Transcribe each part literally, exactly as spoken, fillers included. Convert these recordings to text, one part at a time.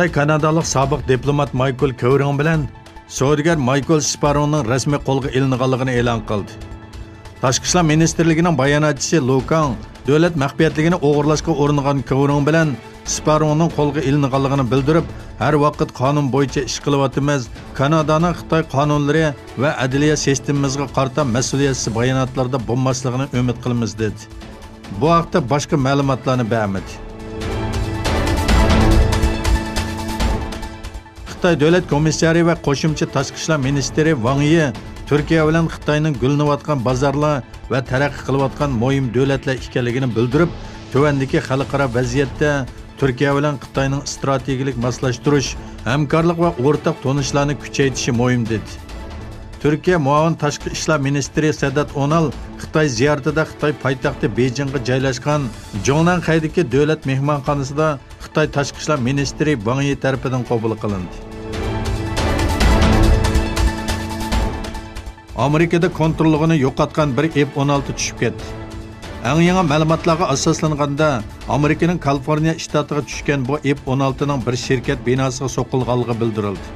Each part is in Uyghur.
خىتاي كانادالىق سابىق دىپلومات مايكل كېۋرىڭ بىلەن سودىگەر مايكل سپارونىڭ رەسمىي قولغا ئېلىنغانلىقىنى ئېلان قىلدى. تاشقى ئىشلار مىنىستىرلىكىنىڭ باياناتچىسى لۇ كاڭ دۆلەت مەخپىيەتلىكىنى ئوغرىلاشقا ئۇرۇنغان كېۋرىڭ بىلەن سپارونىڭ قولغا ئېلىنغانلىقىنى بىلدۈرۈپ، ھەر ۋاقىت قانۇن بويىچە ئىش قىلىۋاتىمىز، كانادانىڭ خىتاي قانۇنلىرى ۋە ئەدلىيە سىستېمىمىزغا قارىتا مەسئۇلىيەتسىز باياناتلاردا بولماسلىقىنى ئۈمىد قىلىمىز، دېدى. بۇ ھەقتە باشقا مەلۇماتلارنى بەرمىدى. خىتاي دۆلەت كومىسسارى ۋە قوشۇمچە تاشقى ئىشلار مىنىستىرى ۋاڭ يى تۈركىيە بىلەن خىتاينىڭ گۈللىنىۋاتقان بازارلار ۋە تەرەققىي قىلىۋاتقان مۇھىم دۆلەتلەر ئىكەنلىكىنى بىلدۈرۈپ، تۆۋەندىكى خەلقئارا ۋەزىيەتتە تۈركىيە بىلەن خىتاينىڭ ئىستراتېگىيەلىك ماسلاشتۇرۇش، ھەمكارلىق ۋە ئورتاق تونۇشلارنى كۈچەيتىشى مۇھىم، دېدى. تۈركىيە مۇئاۋىن تاشقى ئىشلار مىنىستىرى سەدات ئونال خىتاي زىيارىتىدە خىتاي پايتەختى بېيجىڭغا جايلاشقان جۇڭنەنخەيدىكى دۆلەت مېھمانخانىسىدا خىتاي تاشقى ئىشلار مىنىستىرى ۋاڭ يى تەرىپىدىن قوبۇل قىلىندى. ئامېرىكىدا كونتروللۇقىنى يوقاتقان بىر ئېف ئون ئالتە چۈشۈپ كەتتى. ئەڭ يېڭى مەلۇماتلارغا ئاساسلانغاندا، ئامېرىكىنىڭ كالىفورنىيە شتاتىغا چۈشكەن بۇ ئېف ئون ئالتىنىڭ بىر شىركەت بىناسىغا سوقۇلغانلىقى بىلدۈرۈلدى.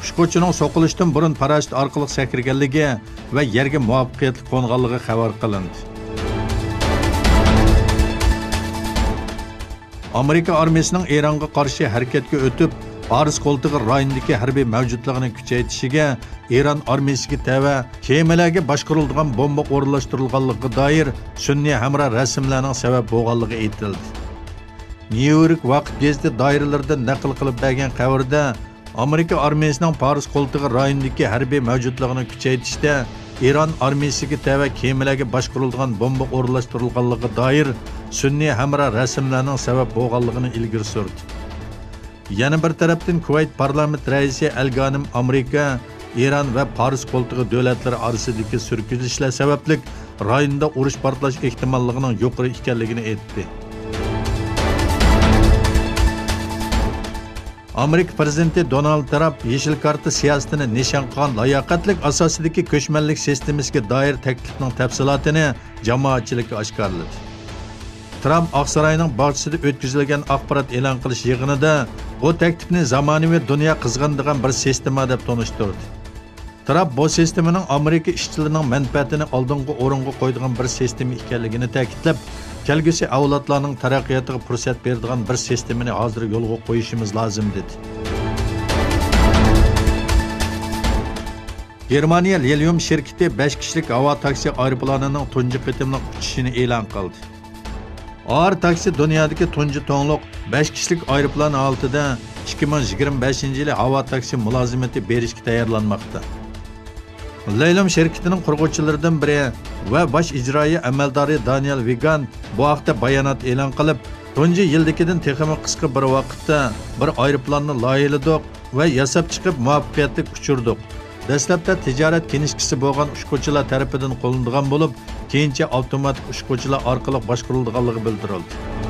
ئۇچقۇچىنىڭ سوقۇلۇشتىن بۇرۇن پاراشۇت ئارقىلىق سەكرىگەنلىكى ۋە يەرگە مۇۋەپپەقىيەتلىك قونغانلىقى خەۋەر قىلىندى. ئامېرىكا ئارمىيىسىنىڭ ئىرانغا قارشى ھەرىكەتكە ئۆتۈپ، پارس قولتۇقى رايونىدىكى ھەربىي مەۋجۇتلۇقىنى كۈچەيتىشىگە ئىران ئارمىيىسىگە تەۋە كېمىلەرگە باشقۇرۇلىدىغان بومبا ئورۇنلاشتۇرۇلغانلىقىغا دائىر سۈنئىي ھەمراھ رەسىملەرنىڭ سەۋەب بولغانلىقى ئېيتىلدى. نيۇ يورك ۋاقىت گېزىتى دائىرىلىرىدىن نەقىل قىلىپ بەرگەن خەۋىرىدە، ئامېرىكا ئارمىيىسىنىڭ پارس قولتۇقى رايونىدىكى ھەربىي مەۋجۇتلۇقىنى كۈچەيتىشتە ئىران ئارمىيىسىگە تەۋە كېمىلەرگە باشقۇرۇلىدىغان بومبا ئورۇنلاشتۇرۇلغانلىقىغا دائىر سۈنئىي ھەمراھ رەسىملەرنىڭ سەۋەب بولغانلىقىنى ئىلگىرى سۈردى. يەنە بىر تەرەپتىن، كۇۋەيت پارلامېنت رەئىسى ئەلگانىم ئامېرىكا، ئىران ۋە پارس قولتۇقى دۆلەتلىرى ئارىسىدىكى سۈركۈزۈشلەر سەۋەبلىك رايوندا ئۇرۇش پارتلاش ئېھتىماللىقىنىڭ يۇقىرى ئىكەنلىكىنى ئېيتتى. ئامېرىكا پىرېزىدېنتى دونالد ترامپ يېشىل كارتا سىياسىتىنى نىشان قىلغان لاياقەتلىك ئاساسىدىكى كۆچمەنلىك سىستېمىسىگە دائىر تەكلىپنىڭ تەپسىلاتىنى جامائەتچىلىككە ئاشكارىلىدى. ترامپ ئاقساراينىڭ باغچىسىدا ئۆتكۈزۈلگەن ئاخبارات ئېلان قىلىش يىغىنىدا بۇ تەكلىپنى زامانىۋى دۇنيا قىزغىنىدىغان بىر سىستېما دەپ تونۇشتۇردى. ترامپ بۇ سىستېمىنىڭ ئامېرىكا ئىشچىلىرىنىڭ مەنپەئەتىنى ئالدىنقى ئورۇنغا قويىدىغان بىر سىستېما ئىكەنلىكىنى تەكىتلەپ، كەلگۈسى ئەۋلادلارنىڭ تەرەققىياتىغا پۇرسەت بېرىدىغان بىر سىستېمىنى ھازىر يولغا قويۇشىمىز لازىم، دېدى. گېرمانىيە لىليۇم شىركىتى بەش كىشىلىك ھاۋا تاكسى ئايروپىلانىنىڭ تۇنجى قېتىملىق ئۇچۇشىنى ئېلان قىلدى. ئار تاكسى دۇنيادىكى تۇنجى توڭلۇق بەش كىشىلىك ئايروپىلان ھالىتىدە ئىككى مىڭ يىگىرمە بەشىنچى يىلى ھاۋا تاكسى مۇلازىمىتى بېرىشكە تەييارلانماقتا. لەيلۇم شىركىتىنىڭ قۇرغۇچىلىرىدىن بىرى ۋە باش ئىجرائىي ئەمەلدارى دانىيال ۋىگان بۇ ھەقتە بايانات ئېلان قىلىپ، تۇنجى يىلدىكىدىن تېخىمۇ قىسقا بىر ۋاقىتتا بىر ئايروپىلاننى لايىھەلىدۇق ۋە ياساپ چىقىپ مۇۋەپپەقىيەتلىك ئۇچۇردۇق. دەسلەپتە تىجارەت كىنىشكىسى بولغان ئۇچقۇچىلار تەرىپىدىن قوللىنىدىغان بولۇپ، كېيىنچە ئاپتوماتىك ئۇچقۇچىلار ئارقىلىق باشقۇرۇلىدىغانلىقى بىلدۈرۈلدى.